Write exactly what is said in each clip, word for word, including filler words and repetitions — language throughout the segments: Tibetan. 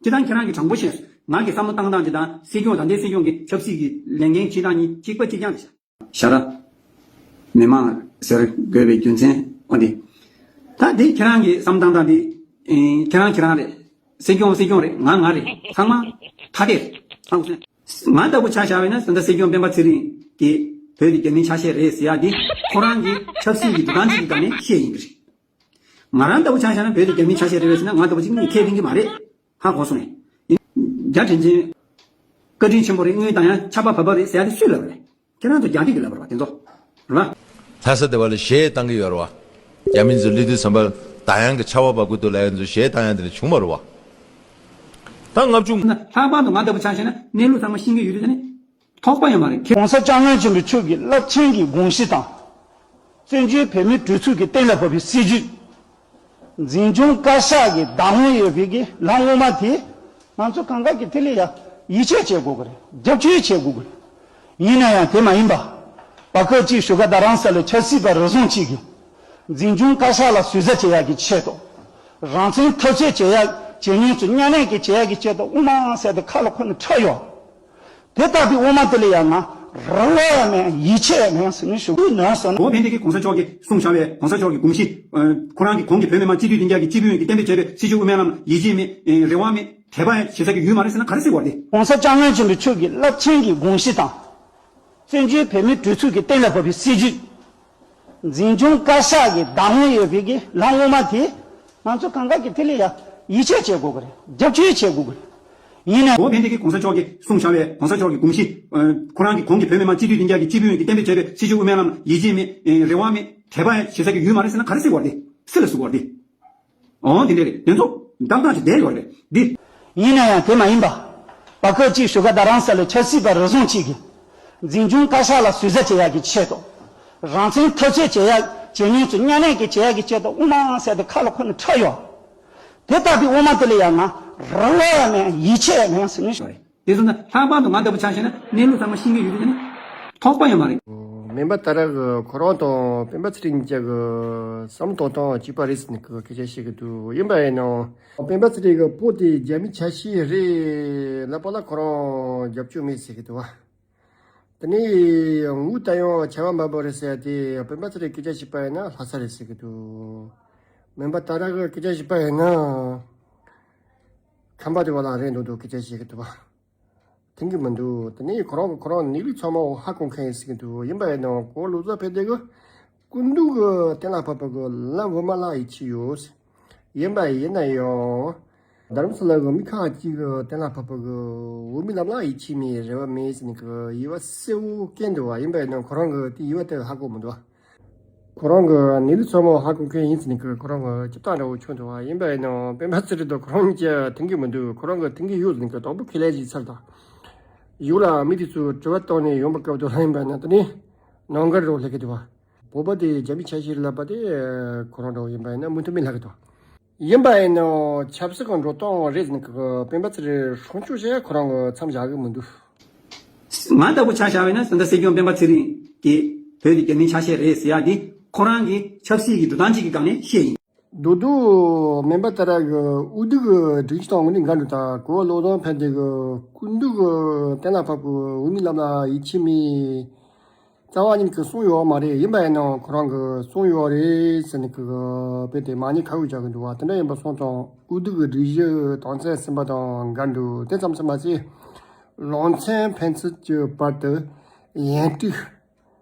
སྤྱིར་བཏང་ཁྱེད་རང་གིས་དྲང་པོ་བཤད་སོང་། ང་གི་བསམ་བློ་བཏང་སྟངས་དེ་དང་སྲིད་སྐྱོང་ད་ལྟའི་སྲིད་སྐྱོང་གི་ཆབ་སྲིད་ཀྱི་ལས་འགན་བྱེད་སྟངས་གཉིས་གཅིག་པ་གཅིག་རྐྱང་རེད་ཤག་ཤ་ར། མི་མང་ཟེར་དགོས་པའི་རྒྱུ་མཚན་འོ་འདི། ད་འདི་ཁྱེད་རང་གི་བསམ་བློ་བཏང་སྟངས་འདི། ཨེ། ཁྱེད་རང་ཁྱེད་རང་རེད། སྲིད་སྐྱོང་སྲིད་སྐྱོང་རེད། ང་ང་རེད། ཚང་མ་ཐ་དད་རེད། ཧ་གོ་སོང་། ང་ལྟ་བུ་ཆ་བཞག་པ་ཡིན་ན་ད་ལྟ་སྲིད་སྐྱོང་སྤེན་པ་ཚེ་རིང་གིས་བོད་དེ་རྒྱ་མིའི་ཆ་ཤས་རེད་ཟེར་ཡག་འདི་ཁོ་རང་གི་ཆབ་སྲིད་ཀྱི་འགྲོ་སྟངས་ཅིག་གི་སྒང་ནས་བཤད་ཡིན་གྱི་རེད། ང་རང་ལྟ་བུ་ཆ་བཞག་ན་བོད་དེ་རྒྱ་མིའི་ཆ་ཤས་རེད་པས་ཟེར་ན་ང་ལྟ་བུ་ཅིག་ནི་ཁས་ལེན་གྱི་མ་རེད། ཧ་གོ་སོང་ངས། ཡིན། རྒྱ་དྲིན་ཆེན། བཀའ་དྲིན་ཆེན་པོ་རེད། དངུལ་ད་ཡང་ཆར་པ་བབས་པ་རེད་ཟེར་ཡ་དེ་སུས་ལབ་པ་རེད། ཁྱེད་རང་ཚོ་རྒྱ་སྐད་ཀྱིས་ལབ་པ་རེད་པ་དེ་ཚོ། རེད་པ། ལྷ་ས་དེ་བ་ལ་གཞས་བཏང་གི་ཡོད་རེད་པ། རྒྱ་མི་ཚོ་སླེབས་དུས་ཙམ་པ་ད་ཡང་གི་ཆར་པ་བབས་ཀྱི་འདུག་ལབ་ཡ་ཚོ་གཞས་བཏང་ཡ་དེ་འདྲ་བྱུང་བ་རེད་པ། ད་ལྔ་བཅུ། ལྷག་པར་དུ་ང་ལྟ་བུ་ཆ་བཞག་ན་གནས་ལུགས་ཚང་མ་ཤེས་ཀྱི་ཡོད་དུས་ད་ནི། ཐོགས་པ་ཡོད་མ་རེད། ཁོང་ས་སྐྱབས་མགོན་ཆེན་པོ་མཆོག་གི་རླབས་ཆེན་གྱི་དགོངས་གཞི་དང་། བཙན་བྱོལ་བོད་མིའི་གྲོས་ཚོགས་ཀྱི་གཏན་ལ་ཕབ་པའི་སྲིད་བྱུས། འཛིན་སྐྱོང་བཀའ་ཤག་གི་བདག་དབང་ཡོད་པའི་གི་ལམ་དབུ་མ་དེ། ང་ཚོ་གང་ག་གིས་དེ་ལ་ཡ་ཡིད་ཆེས་བྱེད་དགོས་ཀྱི་རེད། རྒྱབ་སྐྱོར་བྱེད་དགོས་ཀྱི་རེད། ཡིན་ན་ཡང་དེ་མ་ཡིན་པ། བར་སྐབས་ཅིག་བཞུགས་སྒར་རྡ་རམ་ས་ལའི་ཆབ་སྲིད་པ་རེ་ཟུང་གཅིག་གིས། འཛིན་སྐྱོང་བཀའ་ཤག་ལ་ཟུར་ཟ་བྱེད་ཡག་གི་ཆེད་དུ། རང་བཙན་འཐབ་རྩོད་བྱེད་ཡག་བྱེད་མཁན་ཚོ་མཉམ་ལས་ཀྱི་བྱེད་ཡག་གི་ཆེད་དུ་དབུ་མ་ཟེར་ཏེ་ཁ་ལ་འཁོར་ནས་འཁྲབ་ཡོད། དེ་ལྟ་བུའི་དབུ་མ་དེ་ལ་ཡང་ང་རེ་བ་ཡང་མེད། ཡིད་ཆེས་ཡང་མེད་ཟེར་ནས་ཞུ་གི་ཡོད་ཟེར་ན། གོ་བོ་ཕན་བདེ་གིས་གོང་ས་མཆོག་གིས་གསུངས་བཞག་པའི་གོང་ས་མཆོག་གི་དགོངས་གཞི། ཁོ་རང་གིས་གོང་གི་བོད་མི་མང་སྤྱི་འཐུས་བདུན་བརྒྱ་གི་སྤྱི་ཕན་ཡོན་གྱི་གཏན་འབེབས་བྱས་པའི་སྲིད་བྱུས་དབུ་མའི་ལམ་ལ་ཡིད་ཆེས་མེད། རེ་བ་མེད། དད་པ་ཡང་བྱེད་ས་ཀྱི་ཡུལ་མ་རེད་ཟེར་ན་ག་རེ་ཟེར་དགོས་རེད། གོང་ས་སྐྱབས་མགོན་ཆེན་པོ་མཆོག་གི་རླབས་ཆེན་གྱི་དགོངས་གཞི་དང་། བཙན་བྱོལ་བོད་མིའི་གྲོས་ཚོགས་ཀྱི་གཏན་ལ་ཕབ་པའི་སྲིད་བྱུས། འཛིན་སྐྱོང་བཀའ་ཤག་གི་བདག་དབང་ཡོད་པའི་གི་ལམ་དབུ་མ་དེ། ང་ཚོ་གང་ག་གིས་དེ་ལ་ཡ་ཡིད་ཆེས་བྱེད་དགོས་ཀྱི་རེད། རྒྱབ་སྐྱོར་བྱེད་དགོས་ཀྱི་རེད། ཡིན་ན། གོ་བོ་ཕན་བདེ་གིས་གོང་ས་མཆོག་གིས་གསུངས་བཞག་པའི་གོང་ས་མཆོག་གི་དགོངས་གཞི། ཁོ་རང་གིས་གོང་གི་བོད་མི་མང་སྤྱི་འཐུས་བདུན་བརྒྱ་གི་སྤྱི་ཕན་ཡོན་གྱི་གཏན་འབེབས་བྱས་པའི་སྲིད་བྱུས་དབུ་མའི་ལམ་ལ་ཡིད་ཆེས་མེད། རེ་བ་མེད། དད་པ་ཡང་བྱེད་ས་ཀྱི་ཡུལ་མ་རེད་ཟེར་ན་ག་རེ་ཟེར་དགོས་རེད། སུ་ལ་ཟེར་དགོས་རེད། འོ་དེ་འདྲ་རེད། དེ་ཚོ་འདང་ཐག་ཅིག་བསྡད་ཡོད་རེད། འདི། ཡིན་ན་ཡང་དེ་མ་ཡིན་པ། བར་སྐབས་ཅིག་བཞུགས་སྒར་རྡ་རམ་ས་ལའི་ཆབ་སྲིད་པ་རེ་ཟུང་གཅིག་གིས། འཛིན་སྐྱོང་བཀའ་ཤག་ལ་ཟུར་ཟ་བྱེད་ཡག་གི་ཆེད་དུ། རང་བཙན་འཐབ་རྩོད་བྱེད་ཡག་བྱེད་མཁན་ཚོ་མཉམ་ལས་ཀྱི་བྱེད་ཡག་གི་ཆེད་དུ་དབུ་མ་ཟེར་ཏེ་ཁ་ལ་འཁོར་ནས་འཁྲབ་ཡོད། དེ་ལྟ་བུའི་དབུ་མ་དེ་ལ་ཡང་ང་རེ་བ་ཡང་མེད། ཡིད་ཆེས་ཡང་མེད་ཟེར་ནས་ཞུ་རེད། དེ་ཚོ་ན་ལྷག་པར་དུ་ང་ལྟ་བུ་ཆ་བཞག་ན་གནས་ལུགས་ཚང་མ་ཤེས་ཀྱི་ཡོད་དུས་ནི་ཐོགས་པ་ཡོད་མ་རེད། སྨན་པ་ད་ར་གི་ཁོ་རང་དང་སྤེན་པ་ཚེ་རིང་གཉིས་ཀྱི་བསམ་བློ་གཏོང་སྟངས་གཅིག་པ་རེད་ཟེར་ནས་སྐད་ཆ་བཤད་ཀྱི་འདུག་ཡིན་པ་ཡིན་ནའང་སྤེན་པ་ཚེ་རིང་གི་བུ་དེ་རྒྱ་མི་ཆ་ཤས་རེད་ལབ་པ་ལ་ཁོ་རང་རྒྱབ་སྐྱོར་མེད་ཟེར་གྱི་འདུག་བ། དེ་ནས་ངུ་ད་ཡང་ཆར་པ་མ་བབས་རེད་ཟེར་ཏེ་སྤེན་པ་ཚེ་རིང་སྐད་ཆ་བཤད་པ་ཡིན་ན་ལྷ་ས་རེད་ཟེར་གྱི་འདུག་སྨན་པ་ད་ར་གི་སྐད་ཆ་བཤད་པ་ཡིན་ན་ཁམས་པ་དེ་བ་ལ་རེད་འདུག་འདུག་སྐད་ཆ་བཤད་ཀྱི་འདུག་བ། མཐུན་གྱི་མི་འདུག་དེ་ནས་ཁོ་རང་གི་ཁོ་རང་གནས་ལུགས་ཚང་མ་ཧ་གོ་མཁན་ཡིན་ཟེར་གྱི་འདུག་ཡིན་པ་ཡིན་ནའང་གོ་བོ་བློ་བཟང་ཕན་བདེ་གིས་སྐུ་མདུན་གྱི་གཏན་ལ་ཕབ་པ་གི་ལམ་དབུ་མ་ལ་ཡིད་ཆེས་ཡོད། ཡིན་པ་ཡིན་ན་ཡང་། རྡ་རམ་ས་ལ་གི་མི་ཁག་ཅིག་གི་གཏན་ལ་ཕབ་པ་གི་དབུ་མའི་ལམ་ལ་ཡིད་ཆེས་མེད། རེ་བ་མེད་ཟེར་ནས་གི་ཡི་བ་གསལ་བོ་བསྐྱལ་འདུག་བ། ཡིན་པ་ཡིན་ནའང་ཁོ་རང་གི་དེ་ཡི་བ་དེ་ཧ་གོ་མི་འདུག་བ། ཁོ་རང་གི་གནས་ལུགས་ཚང་མ་ཧ་གོ་མཁན་ཡིན་ཟེར་ནས་ཁོ་རང་གི་སྤྱིར་བཏང་འདྲ་བོ་ཆགས་འདུག་བ། ཡིན་པ་ཡིན་ནའང་སྤེན་པ་ཚེ་རིང་དང་ཁོ་རང་གཉིས་ཀྱི་མཐུན་གྱི་མི་འདུག་ཁོ་རང་གི་མཐུན་གྱི་ཡོད་ཟེར་ནས་ཁོ་དང་པོ་ཁས་ལེན་བྱས་ཚར་དང་། གཞུག་ལ་མི་དེ་ཚོས་དྲི་བ་བཏང་ནས་ཡོང་བ་སྐབས་དུ་ལ་ཡིན་པ་ན་དེ་ནི་ནང་འགལ་རོ་སླེབས་ཀྱི་འདུག་བ། བོད་པ་དེ་རྒྱ་མི་ཆ་ཤས་ལབ་པ་དེ་ཁོ་རང་འདྲ་བོ་ཡིན་པ་ཡིན་ན་མུ་མཐུད་མི་ལྷག་གི་འདུག་ཡིན་པ་ཡིན་ནའང་ཆབ་སྲིད་ཀྱི་འགྲོ་སྟངས་རེད་ཟེར་ནས་ཁོ་སྤེན་པ་ཚེ་རིང་སྲུང་སྐྱོབ་བྱས་ཁོ་རང་གི་མཚམས་བཞག་གི་མི་འདུག་ང་ལྟ་བུ་ཆ་བཞག་པ་ཡིན་ན་ད་ལྟ་སྲིད་སྐྱོང་སྤེན་པ་ཚེ་རིང་གིས་བོད་དེ་རྒྱ་མིའི་ཆ་ཤས་རེད་ཟེར་ཡག་འདི་ཁོ་རང་གི་ཆབ་སྲིད་ཀྱི་འགྲོ་སྟངས་གཅིག་གི་སྒང་ནས་བཤད་ཡིན། རྡོ་རྡོ་སྨན་པ་ད་ར་གི་དབུ་སྡུད་ཀྱི་སྒྲིག་གཞི་དང་དངོས་གནས་འགལ་འདུག་ད་གོ་བོ་བློ་བཟང་ཕན་བདེ་གིས་སྐུ་མདུན་གྱི་གཏན་ལ་ཕབ་པའི་དབུ་མའི་ལམ་ལ་ཡིད་ཆེས་མེད། རྩ་བ་ཉིད་ཀྱིས་གསུངས་ཡོད་མ་རེད། ཡིན་པ་ཡིན་ནའང་ཁོ་རང་གིས་གསུངས་ཡོད་རེད་ཟེར་ནས་ཀྱི་དཔེ་དེ་མ་ཉེས་ཁ་དབུགས་རྒྱག་གི་འདུག་བ། དེ་འདྲ་ཡིན་པ་སོང་ཙང་དབུ་སྡུད་ཀྱི་སྒྲིག་གཞི་དོན་ཚན་གསུམ་པ་དང་འགལ་འདུག་དེ་ཙམ་ཟིན་མ་ཟད། ལོ་ཚད་ཕན་ཚུན་གྱི་བར་དུ་ཡན་ཏིག་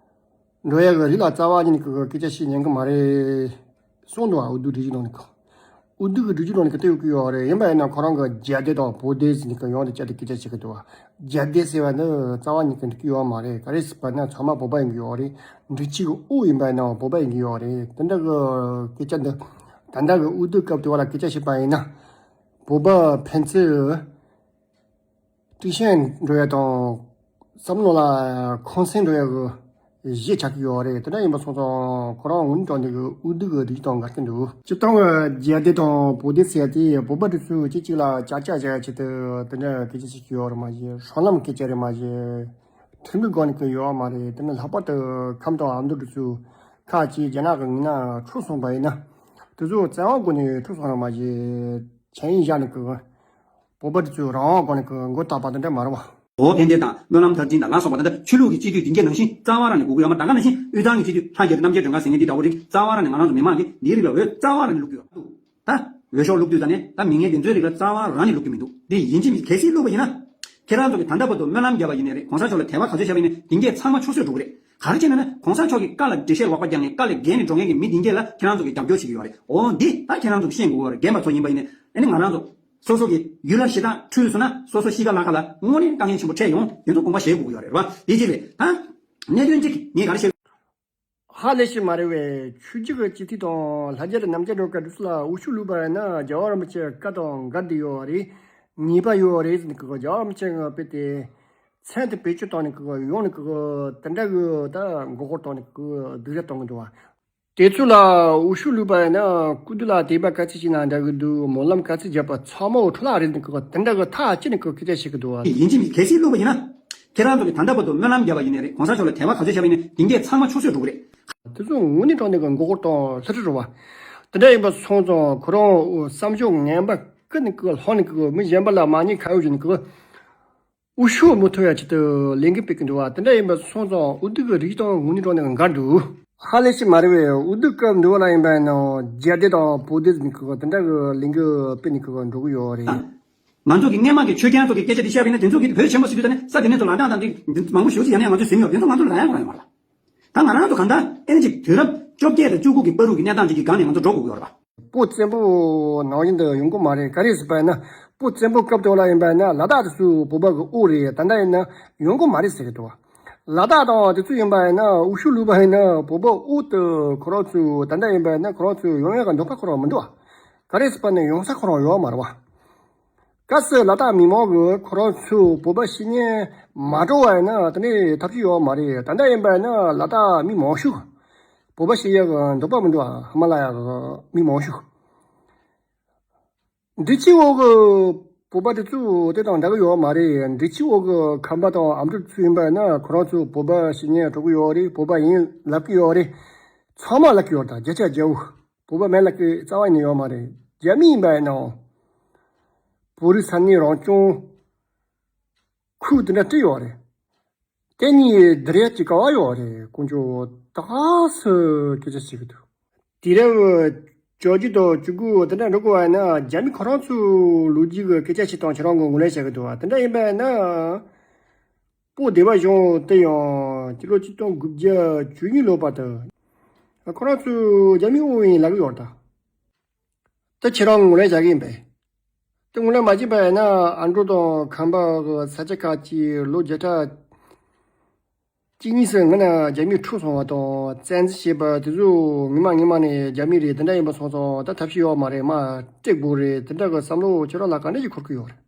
འགྲོ་ཡ་གི་རིགས་ལ་རྩ་བ་ཉིད་ཀྱི་སྐད་ཆ་བཤད་ཉན་གི་མ་རེད་གསུངས་འདུག་བ། དབུ་སྡུད་སྒྲིག་གཞི་ནང་ནས་ཀྱི། དབུ་སྡུད་ཀྱི་སྒྲིག་གཞི་ནང་ནས་ཀྱི་བལྟས་ཡོད་ཀྱི་ཡོད་རེད། ཡིན་པ་ཡིན་ན་ཁོ་རང་གི་རྒྱ་སྡེ་དང་བོད་སྡེ་ཟེར་ནས་ཀྱི་ཡོངས་དེ་བཅད་དེ་སྐད་ཆ་བཤད་ཀྱི་འདུག་བ། རྒྱ་སྡེ་ཟེར་བ་ནི་རྩ་བ་ཉིད་ཀྱི་འགྲིག་གི་ཡོད་མ་རེད། ག་རེ་ཟེར་བ་ན་ཚང་མ་བོད་པ་ཡིན་གྱི་ཡོད་རེད། འབྲི་ཆུའི་དབུ་ཡིན་པ་ཡིན་ན་བོད་པ་ཡིན་གྱི་ཡོད་རེད། དེ་འདྲ་གི་སྐད་ཆ་འདི་ད་ལྟ་གི་དབུ་སྡུད་སྐབས་དེ་བ་ལ་སྐད་ཆ་བཤད་པ་ཡིན་ན་བོད་པ་ཕན་ཚུན་དཀྲུག་ཤིང་འགྲོ་ཡ་དང་བསམ་བློ་ལ་ཁོང་སེང་འགྲོ་ཡ་གི་གཞི་ཆགས་ཀྱི་ཡོད་རེད། དེ་འདྲ་ཡིན་པ་སོང་ཙང་ཁོ་རང་ངུ་ནི་དྲང་འདི་གི་དབུ་སྡུད་གི་སྒྲིག་གཞི་དང་འགལ་གྱི་འདུག་སྤྱིར་བཏང་གི་རྒྱ་སྡེ་དང་བོད་སྡེ་ཟེར་ཡ་དེ་བོད་པ་དེ་ཚོས་གཅིག་གཅིག་ལ་ཅག་ཅག་བྱ་ཡ་ཆེད་དུ་དེ་འདྲ་སྐད་ཆ་བཤད་ཀྱི་ཡོད་རེད་མ་གཞི། སྲང་ལམ་སྐད་ཆ་རེད་མ་གཞི། ཁྲིམས་ཀྱི་སྒང་ནས་ཀྱི་ཡོད་མ་རེད། དེ་ནི་ལྷག་པར་དུ་ཁམས་དང་ཨ་མདོ་དེ་ཚོ་ཁ་ཅིག་རྒྱ་ནག་གི་ངོས་ན་འཁྲུག་སོང་པ་ཡིན་ན་དེ་ཚོ་བཙན་དབང་སྒོ་ནས་འཁྲུག་སོང་རེད་མ་གཞི། ཆ་ཡིན་བཞག་ནས་ཀྱི། བོད་པ་དེ་ཚོས་རང་དབང་སྒོ་ནས་ཀྱི་མགོ་བཏགས་པ་དེ་འདྲ་མ་རེད་བ། འོ་ཕན་བདེ་དང་སྨོན་ལམ་མཐར་ཕྱིན་དང་ལ་སོགས་པ་དེ་འདྲ་ཆོས་ལུགས་ཀྱི་སྤྱི་འཐུས་དེ་འགའི་ནང་བཞིན་རྩ་བ་རང་ནས་དགོས་ཀྱི་ཡོད་མ་རེད། ད་ག་ནང་བཞིན་དབུས་གཙང་གི་སྤྱི་འཐུས་ལྷ་རྒྱལ་རྣམ་རྒྱལ་སྒྲོལ་དཀར་ཟེར་མཁན་དེ་འདྲ་བོ་རིགས་རྩ་བ་རང་ནས་ང་རང་ཚོ་མི་མང་གིས་འདིའི་རིགས་ལ་འོས་རྩ་བ་རང་ནས་བླུག་གི་ཡོད་མ་རེད། ད་འོས་ཤོག་བླུག་དུས་ད་ནས་ད་མི་ངན་དེ་ཚོའི་རིགས་ལ་རྩ་བ་རང་ནས་བླུག་གི་མི་འདུག་འདི་ཡིན་གཅིག་མིན་གལ་སྲིད་བླུག་པ་ཡིན་ན། ཁྱེད་རང་ཚོ་གིས་ད་ལྟ་བར་དུ་སྨོན་ལམ་བརྒྱབ་པ་ཡིན་ནའི་རེད། གོང་ས་མཆོག་ལ་དད་པ་ག་ཚོད་བྱས་པ་ཡིན་ནའི་དེ་འགས་ཚང་མ་ཆུད་ཟོས་འགྲོ་གི་རེད། ག་རེ་བྱས་ན་ན་གོང་ས་མཆོག་གི་བཀའ་ལ་འགྲེལ་བཤད་ལོག་པ་རྒྱག་ནས་བཀའ་ལས་འགལ་ནས་འགྲོ་མཁན་གྱི་མི་དེ་འགས་ལ་ཁྱེད་རང་ཚོ་གིས་རྒྱབ་སྐྱོར་བྱེད་ཀྱི་ཡོད་རེད། འོ་འདི་ད་ཁྱེད་རང་ཚོ་གིས་ཤེས་དགོས་པ་རེད། རྒན་པ་ཚོ་ཡིན་པ་ཡིན་ནའི་ཨ་ནི་ང་རང་ཚོ་སོ་སོ་གི་ཡུལ་ལ་ཞེ་དྲག་འཁྲུལ་སོང་ན་སོ་སོ་གཤིས་ཀ་ལག་ཁ་ལ་དངོས་གནས་དཀའ་ངལ་ཆེན་པོ་འཕྲད་ཡོང་། དེ་ཚོ་དགོངས་པ་བཞེས་དགོས་ཀྱི་ཡོད་རེད་བ། དེ་གཅིག་རེད། ད་གནད་དོན་གཅིག་ངས་ག་རེ་བཤད། ཧ་ལས་ཤིག་མ་རེད་བས། ཆོས་བརྒྱུད་ཀྱི་སྤྱི་འཐུས་དང་ལྷ་རྒྱལ་རྣམ་རྒྱལ་སྒྲོལ་དཀར་དེ་ཚོ་ལ་འོས་ཤོག་བླུགས་པ་ཡིན་ན་རྒྱལ་བ་རིན་པོ་ཆེ་བཀའ་དང་འགལ་བསྡད་ཡོད་རེད། ཉེས་པ་ཡོད་རེད་ཟེར་ནས་ཀྱི་རྒྱལ་བ་རིན་པོ་ཆེ་ང་དཔེ་དེ་མཚན་དེ་བེད་སྤྱོད་བཏང་ནས་ཀྱི་ཡོང་ནས་ཀྱི་དེ་འདྲ་གི་ད་མགོ་སྐོར་བཏང་ནས་ཀྱི་སྡུག་ར་གཏོང་གི་འདུག་བ། དེ་ཚོ་ལ་འོས་ཤོག་བླུགས་པ་ཡིན་ན་སྐུ་དུས་ལ་དད་པ་ག་ཚོད་བྱས་ན་འདྲ་གི་འདུག་སྨོན་ལམ་ག་ཚོད་བརྒྱབ་པ་ཚང་མ་འོ་འཕྲོ་བརླག་རེད་ནི་ཀི་དེ་འདྲ་གི་ཐག་བཅད་ནི་ཀི་སྐད་ཆ་བཤད་གི་འདུག་བ། ཡིན་གཅིག་མིན་གལ་སྲིད་བླུགས་པ་ཡིན་ན། ཁྱེད་རང་ཚོ་གིས་ད་ལྟ་བར་དུ་སྨོན་ལམ་བརྒྱབ་པ་ཡིན་ནའི་རེད། གོང་ས་མཆོག་ལ་དད་པ་ག་ཚོད་བྱས་པ་ཡིན་ནའི་དེ་འགས་ཚང་མ་ཆུད་ཟོས་འགྲོ་གི་རེད། དེ་ཚོ་དངོས་གནས་དྲང་གནས་ཀྱི་མགོ་སྐོར་དང་ལྷ་ཁྲི་རུ་བ། དེ་འདྲ་ཡིན་པ་སོང་ཙང་ཁོ་རང་བསམ་ཕྱོགས་ངན་པ་ཀི་ནི་ཀི་ལྷོ་ནི་ཀི་མི་གཞན་པ་ལ་མ་ཉེས་ཁ་གཡོག་བྱས་ནི་ཀི། འོས་ཤོག་མི་ཐོབ་ཡ་ཆེད་དུ་ལས་འགུལ་སྤེལ་གི་འདུག་བ། དེ་འདྲ་ཡིན་པ་སོང་ཙང་འོས་བསྡུ་གི་རིགས་དང་དངོས་གནས་དྲང་གནས་འགལ་འདུག་ཧ་ལས་ཤིག་མ་རེད་བས། འོས་བསྡུ་སྐབས་འདི་བ་ལ་ཡིན་པ་ཡིན་ན་རྒྱ་སྡེ་དང་བོད་སྡེ་ཟིན་གི་དེ་འདྲ་གི་ལས་འགུལ་སྤེལ་ནས་གི་འགྲོ་གི་ཡོད་རེད། ང་ཚོ་གི་སྔས་མ་གི་ཆོས་རྒྱལ་ཚོ་གི་སྐད་ཆ་འདི་བཤད་པ་ཡིན་ན་དེ་ཚོ་གི་བོད་ཆེན་པོ་ཟེར་དུས་ད་ནི་ས་དེ་ནས་ཚོ་ལ་དྭགས་དང་དེ་མང་པོ་ཞེ་པོ་ཅིག་ཡང་ན་ཡང་ང་ཚོས་ཟིན་ཡོད། དེ་ཚོ་ང་ཚོ་ལ་ཡང་གོ་ཡོད་མ་རེད། ད་ང་རང་ཚོ་གང་ལྟར་ཨེ་ནི་ཅིག་དུས་རབས་བཅོ་བརྒྱད་དང་བཅུ་དགུ་གི་བར་དུ་གི་གནས་སྟངས་ཅིག་གི་སྒང་ནས་ང་ཚོ་འགྲོ་དགོས་ཀྱི་ཡོད་རེད་པ། བོད་བཙན་པོ་ནང་བཞིན་དུ་ཡོང་གི་མ་རེད། ག་རེ་ཟེར་བ་ཡིན་ན་བོད་བཙན་པོ་སྐབས་དེ་ལ་ཡིན་པ་ཡིན་ན་ལ་དྭགས་དེ་ཚོ་བོད་པ་གི་དབུ་རེད། ད་ལྟ་ཡིན་ན་ཡོང་གི་མ་རེད་ཟེར་གི་འདུག་བ། ལ་དྭགས་དང་དེ་ཚོ་ཡིན་པ་ཡིན་ན་འོས་ཤོག་བླུགས་པ་ཡིན་ན་བོད་པ་དབུ་དུ་ཁོ་རང་ཚོ་ད་ལྟ་ཡིན་པ་ཡིན་ན་ཁོ་རང་ཚོ་ཡོང་ཡག་གི་འདོད་པ་ཁོ་རང་མི་འདུག་བ། ག་རེ་ཟེར་བ་ནི་ཡོང་ས་ཁོ་རང་ཡོད་མ་རེད་བ། གལ་སྲིད་ལ་དྭགས་མི་མང་གིས་ཁོ་རང་ཚོས་བོད་པ་བཤད་ཉན་མ་འགྲོ་བ་ཡིན་ན་དེ་ནས་ཐབས་ཤེས་ཡོད་མ་རེད། ད་ལྟ་ཡིན་པ་ཡིན་ན་ལ་དྭགས་མི་མང་ཤོས་བོད་པ་བཤད་ཡག་གི་འདོད་པ་མི་འདུག་བ། ཧི་མ་ལ་ཡ་གི་མི་མང་ཤོས། འབྲི་ཆུའི་འོག་གི་བོད་པ་དེ་ཚོ་དེ་དང་འདྲ་གི་ཡོད་མ་རེད། འབྲི་ཆུའི་འོག་གི་ཁམས་པ་དང་ཨ་མདོ་ཚོ་ཡིན་པ་ཡིན་ན་ཁོ་རང་ཚོ་བོད་པ་བཤད་ཉན་འགྲོ་གི་ཡོད་རེད། བོད་པ་ཡིན་ལབ་ཀྱི་ཡོད་རེད། ཚང་མ་ལབ་ཀྱི་ཡོད་རེད། ད་བརྒྱ་ཆ་བརྒྱ་བོ་བོད་པ་མིན་ལབ་ཀྱི་རྩ་བ་ནས་ཡོད་མ་རེད། རྒྱ་མི་ཡིན་པ་ཡིན་ནའང་བོད་རིགས་ས་གནས་རང་སྐྱོང་ཁུལ་དེ་འདྲ་བྲིས་ཡོད་རེད། དེ་གཉིས་བསྡུར་ཡ་ཅིག་ག་བ་ཡོད་རེད། དཀོན་མཆོག་ད་ག་སེ་སྐད་ཆ་བཤད་གི་འདུག་དུས་རབས་བཅོ་བརྒྱད་དང་བཅུ་དགུ་དེ་འདྲ་འགྲོ་དགོས་བ་ཡིན་ན་རྒྱ་མི་ཁོ་རང་ཚོའི་ལོ་རྒྱུས་ཀྱི་སྐད་ཆ་ཞིག་དང་ཁྱེད་རང་གིས་ངོས་ལེན་བྱ་གི་འདུག་བ། དེ་འདྲ་ཡིན་པ་ཡིན་ན་བོད་སྡེ་པ་གཞུང་དེ་ཡང་སྤྱི་ལོ་ཆིག་སྟོང་དགུ་བརྒྱ་བཅུ་གཉིས་ལོ་བར་དུ་ཁོ་རང་ཚོས་རྒྱ་མིའི་དབང་ཡིན་ལབ་ཀྱི་ཡོད་རེད་ད། དེ་ཁྱེད་རང་ངོས་ལེན་བྱ་གི་ཡིན་པས། དེ་ངོས་ལེན་མ་བྱས་པ་ཡིན་ན་ཨ་མདོ་དང་ཁམས་པ་གི་ས་ཆ་ཁག་ཅིག་ལོ་བརྒྱ་ཕྲག་གཅིག་གཉིས་སུ་སྔོན་ན་རྒྱ་མིས་འཁྲུག་སོང་བ་དང་བཙན་འཛུལ་བྱས་པ་དེ་ཚོ་མི་མང་སྔོན་མ་ནས་རྒྱ་མི་རེད། དེ་འདྲ་ཡིན་པ་སོང་ཙང་ད་ཐབས་ཤེས་ཡོད་མ་རེད། མར་སྤྲད་དགོས་རེད། དེ་འདྲ་གི་བསམ་བློ་ཁྱེད་རང་ལ་ག་འདྲ་ཞིག་འཁོར་གི་ཡོད་རེད།